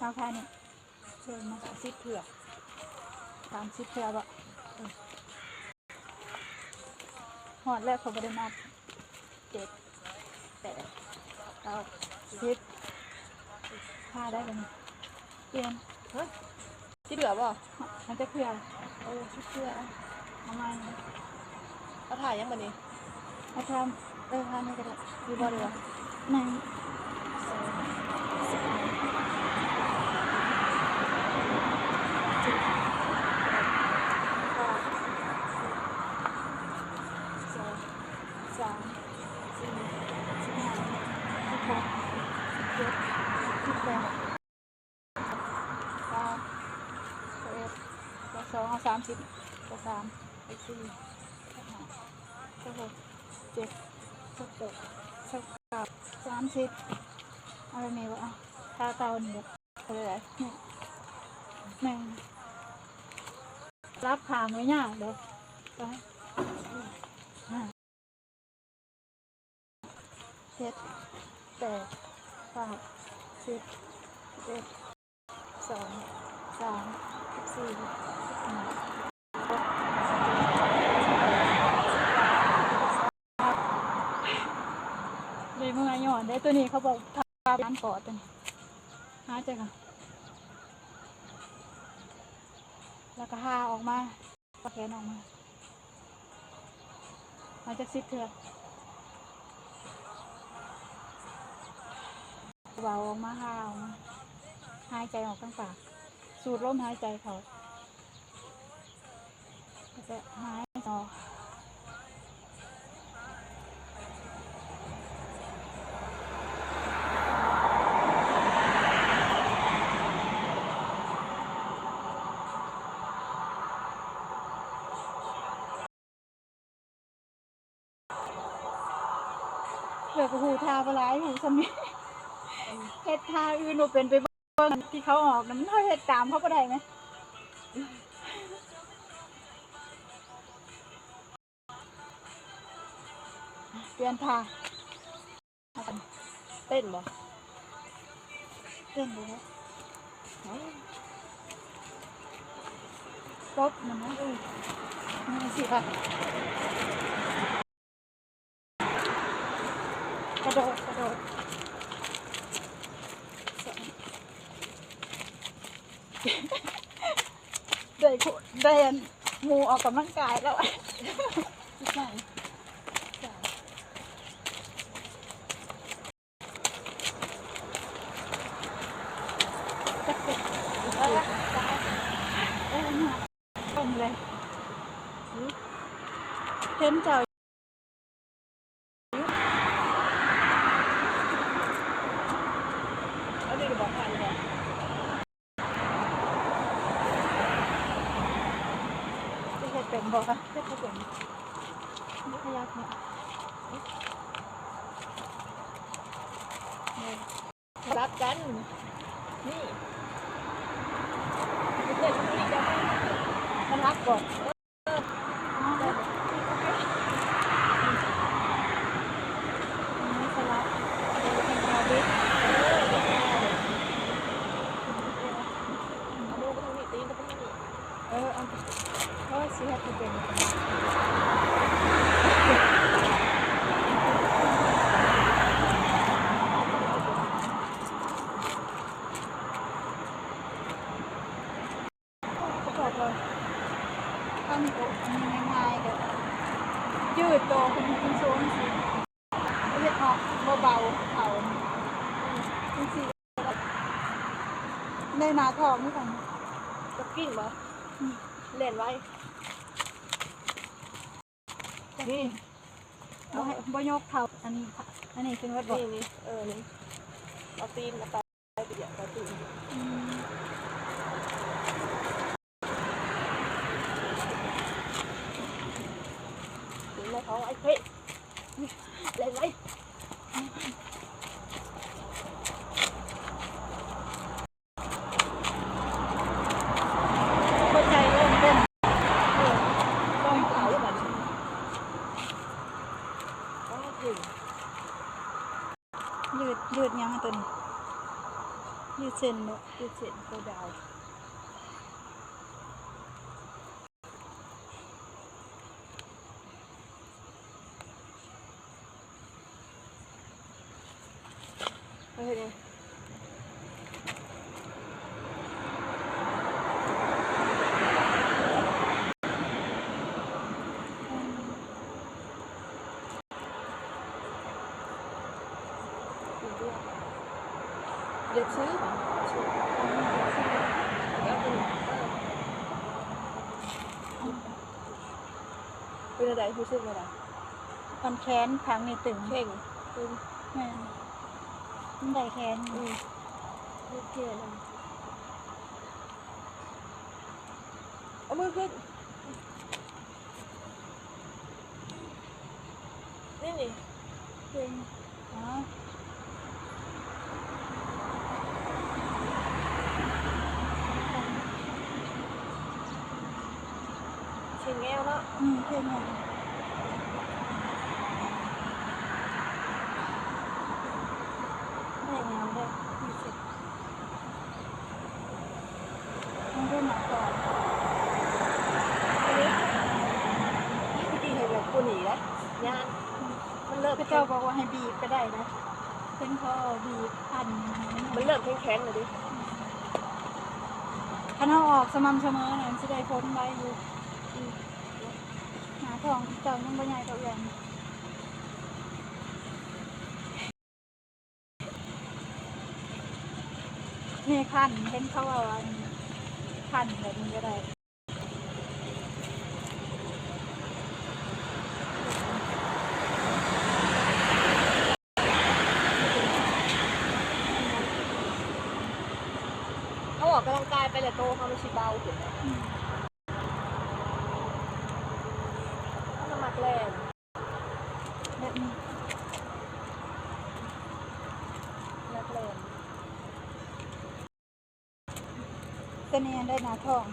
ເອົາທ່ານີ້ ເຊີນມາສາມສິບເທື່ອ ສາມສິບເທື່ອບໍ່? ເອີ ຮອດແລ້ວ ເຂົາບໍ່ໄດ້ນັບ ເຈັດ ແປດ ເກົ້າ ສິບ ທ່າໄດ້ບໍ່ນີ້? ປ່ຽນ ຮະ? ຊິເຫຼືອບໍ່? ມັນຈະເທື່ອ ໂອ້ ຊິເທື່ອ ເອົາໃໝ່ ເອົາທ່າຫຍັງບັດນີ້? ເອົາທ່າ ເອີ ທ່ານີ້ກໍໄດ້ ຢູ່ບໍ່ ຫຼືວ່າ ໜຶ່ງ ສອງ ສາມ ເຈັດ ແປດ ເກົ້າ ສິບ ສອງ ສາມ ສີ່ ສິບຫ້າ ສິບຫົກ ສິບເຈັດ ສິບແປດ ຊາວ ຊາວເອັດ ຊາວສອງ ເອົາສາມສິບ ຊາວສາມ ຊາວສີ່ ຊາວຫ້າ ຊາວຫົກ ຊາວເຈັດ ຊາວແປດ ຊາວເກົ້າ ສາມສິບ ເອົາແບບນີ້ບໍ່? ເອົາທ່າເກົ່ານີ້ບໍ່? ເອົາແບບໃດ? ນີ້ ໜຶ່ງ ສະຫຼັບຂ້າງບໍ່ຍາກດອກ ໄປ ເຈັດ ແປດ ເກົ້າ ສິບ ສິບເອັດ ສິບສອງ ສິບສາມ ສິບສີ່ ສິບຫ້າ ໄດ້ເມື່ອຍ້ອນໄດ້ ໂຕນີ້ເຂົາບອກ ທາການປອດ ໂຕນີ້ ຫາຍໃຈເຂົ້າ ແລ້ວກໍຫາອອກມາ. ເອົາແຂນອອກມາ ເອົາຈັກສິບເທື່ອ ເບົາອອກມາ ຫາອອກມາ ຫາຍໃຈອອກທາງປາກ ສູດລົມຫາຍໃຈເຂົ້າ ແລ້ວກໍຫາຍອອກ. ເອີ ກໍຮູ້ທ່າບໍ່ຫຼາຍ ຮູ້ສ່ຳນີ້ ເຮັດທ່າອື່ນບໍ່ເປັນ ໄປເບິ່ງທີ່ເຂົາອອກນະ ມັນ ເຮົາເຮັດຕາມເຂົາບໍ່ໄດ້ແມ. ປ່ຽນທ່າ ເຕັ້ນບໍ່? ເຕັ້ນບໍ່? ເອີ ກົບມັນນະ ເອີ ມັນຊິວ່າ ກະໂດດ ກະໂດດ. ໄດ້ ໄດ້ອັນ ໝູ່ອອກກຳລັງກາຍແລ້ວ ເຫັນເຈົ້າ. ອັນນີ້ກໍບອກຜ່ານບໍ່? ຊິເຮັດເປັນບໍ່ຄະ? ເຮັດບໍ່ເປັນ. ນີ້ຂະຫຍັບນີ້ ນີ້. ສະຫຼັບກັນ ນີ້ ສະຫຼັບບໍ່? ເອີ ສະຫຼັບ ເອີ ເອົາມືໄປທາງນີ້ ຕີນໄປທາງນີ້. ເອີ ເອົາ ເອີ ຊິເຮັດໃຫ້ເປັນ. ປະກອບວ່າ ອັນນີ້ກໍ ອັນນີ້ງ່າຍໆ ກໍຢືດໂຕຂຶ້ນສູງໆ ຊິເຮັດອອກເບົາໆ ເອົາຈັ່ງຊີ້. ໃນໜ້າທ້ອງຄືກັນ ຈັອກກິ້ງບໍ່? ອືມ ແລ່ນໄວ ຈັອກກິ້ງ ນີ້ ບໍ່ໃຫ້ ບໍ່ຍົກເທົ່າ ອັນນີ້ ອັນນີ້ຂຶ້ນເບິດບໍ່? ນີ້ ນີ້ ເອີ ນີ້ ເອົາຕີນເອົາໄປ ໄປຢາກເອົາຕີນ. ອືມ ເຫັນບໍ່ເຂົາ ໄອ້ເພ ແລ່ນໄວ. ຫົວໃຈເລີ່ມເຕັ້ນ ເອີ ຕ້ອງເອົາບັດນີ້ ອ້າວ ເກັ່ງ ຢືດ ຢືດຫຍັງ ໂຕນີ້? ຢືດເສັ້ນເນາະ ຢືດເສັ້ນໂຕດາວ. ເຮັດຫຍັງ? ຢາກຊື້ ເປັນແນວໃດ? ຮູ້ສຶກແນວໃດ? ມັນແຂນຂ້າງນີ້ຕຶງ ເຄັ່ງ ຕຶງ ແມ່ນ ມັນໄດ້ແຂນ ອືມ ໂອເຄ ເອົາມືຂຶ້ນ ນີ້ ນີ້ ເກັ່ງ ອໍ ເຄັ່ງແອວເນາະ ອືມ ເຄັ່ງແອວ ໄດ້ແອວເດ້ ນີ້ຊິ ມັນເປັນໜ້າທ້ອງ ອັນນີ້ ນີ້ຄືຊິໃຫ້ແບບກວ່ານີ້ນະ ຢ້ານ ມັນເລີ່ມ ເຂົາເຈົ້າບອກວ່າໃຫ້ບີບກໍໄດ້ນະ ເຫັນເຂົາເອົາບີບພັນ ມັນເລີ່ມແຂງໆແລ້ວເດ້ ຄັນເຮົາອອກສະໝ່ຳສະເໝີນະ ມັນຊິໄດ້ຜົນໄວຢູ່ ອືມ ໜ້າທ້ອງເຈົ້າຍັງບໍ່ໃຫຍ່ເທົ່າເອື້ອຍ. ນີ້ຄັນ ເຫັນເຂົາເວົ້າອັນ ຄັນແບບນີ້ກໍໄດ້ ເຮົາອອກກຳລັງກາຍໄປແລ້ວ ໂຕເຮົາມັນຊິເບົາຂຶ້ນ ອືມ ເຮົາກໍມັກແລ່ນ ແບບນີ້ ນັກແລ່ນ ຕົວນີ້ໄດ້ໜ້າທ້ອງ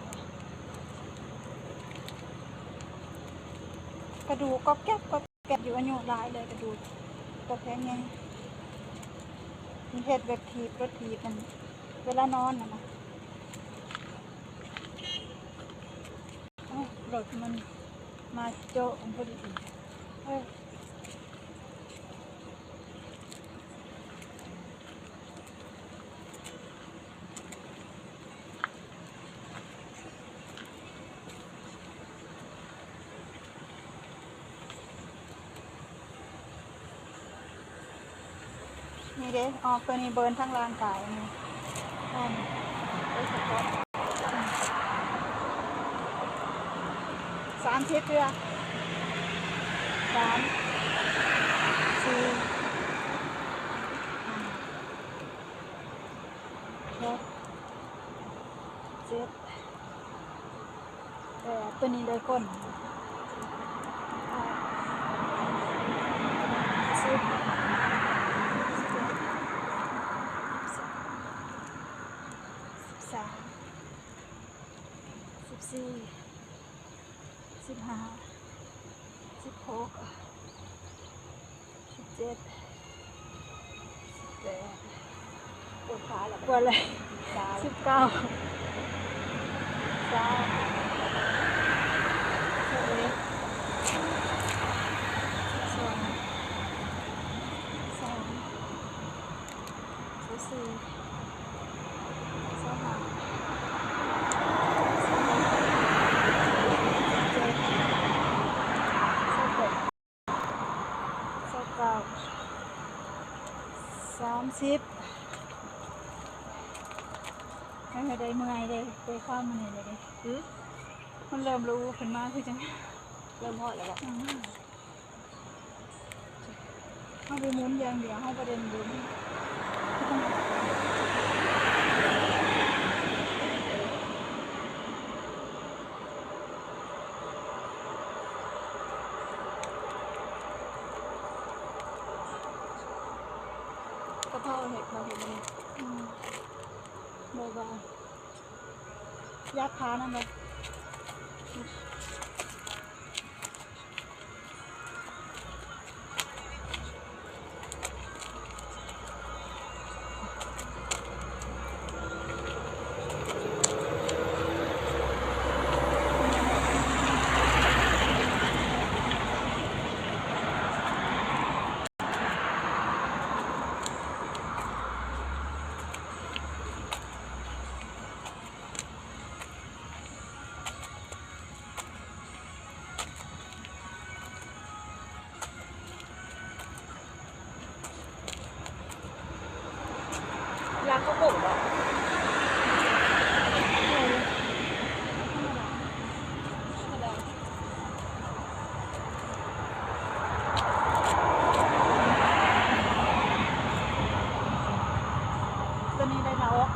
ກະດູກກອບແກັບກອບແກັບຢູ່ ອາຍຸຫຼາຍແລ້ວ ກະດູກບໍ່ແຂງແຮງ ເຮັດແບບຖີບລົດຖີບນັ້ນ ເວລານອນນັ້ນນະ ໂອ້ຍ ລົດມັນ ມາໂຈະພໍດີ ເອີ ນີ້ເດ້ ອອກຕົວນີ້ເບີນທັງຮ່າງກາຍນີ້ ສາມສິບເທື່ອ ສາມ ສີ່ ຫ້າ ຫົກ ເຈັດ ແປດ ຕົວນີ້ໄດ້ກົ້ນ ສິບ ສິບເອັດ ສິບສາມ ສິບສີ່ ສິບຫ້າ ສິບຫົກ ສິບເຈັດ ສິບແປດ ປວດຂາແລ້ວ ປວດແລ້ວ ຊາວ ສິບເກົ້າ ຊາວ ຊາວເອັດ ສິບສອງ ຊາວ ຊາວສີ່ ຊາວຫ້າ ຊາວຫົກ ຊາວເຈັດ ຊາວແປດ ຊາວເກົ້າ ສາມສິບ ໃຫ້ໄດ້ເມື່ອຍເດ້ ໄດ້ຄວາມອັນນີ້ເດ້ ຫື ມັນເລີ່ມຫຼູຂຶ້ນມາຄືຈັ່ງ ເລີ່ມຮອດແລ້ວບໍ? ອືມ ເຮົາໄປໝູນຢ່າງດຽວ ເຮົາບໍ່ໄດ້ໝູນ ກະເພາເຫັດ ເພາເຫັດ ອືມ ບໍ່ ບໍ່ ຢາກທານນຳເດ້. ເຂົາປຸງບໍ່? ຕົວນີ້ໄດ້ມາອອກ.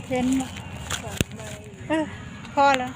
ເຫັນບໍ່? ເອີ ພໍແລ້ວ.